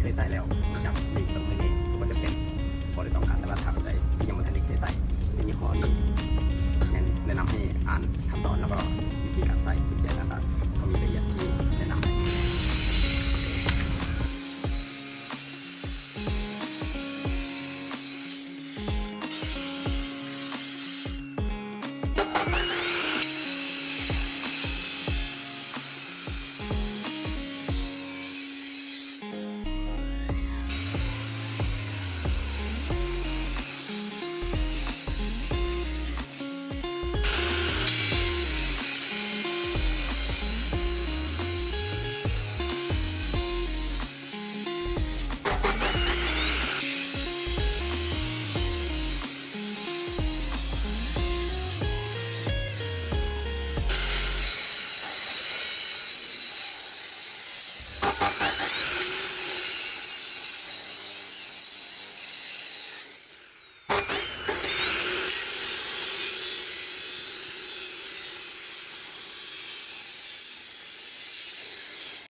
ເຄີຍໃຊ້ແລ້ວ ຈາກນີ້ເບິ່ງໃຫ້ແນ່ ບໍ່ຈຳເປັນ ບໍ່ໄດ້ຕ້ອງການຕະຫຼາດຂາຍໃດ ທີ່ຍັງບໍ່ທັນໄດ້ເຄີຍໃຊ້ ເປັນຍີ່ຫໍ້ທີ່ແນະນຳໃຫ້ອ່ານຂັ້ນຕອນ ແລ້ວກໍວິທີການໃຊ້ ເປັນແບບນັ້ນ.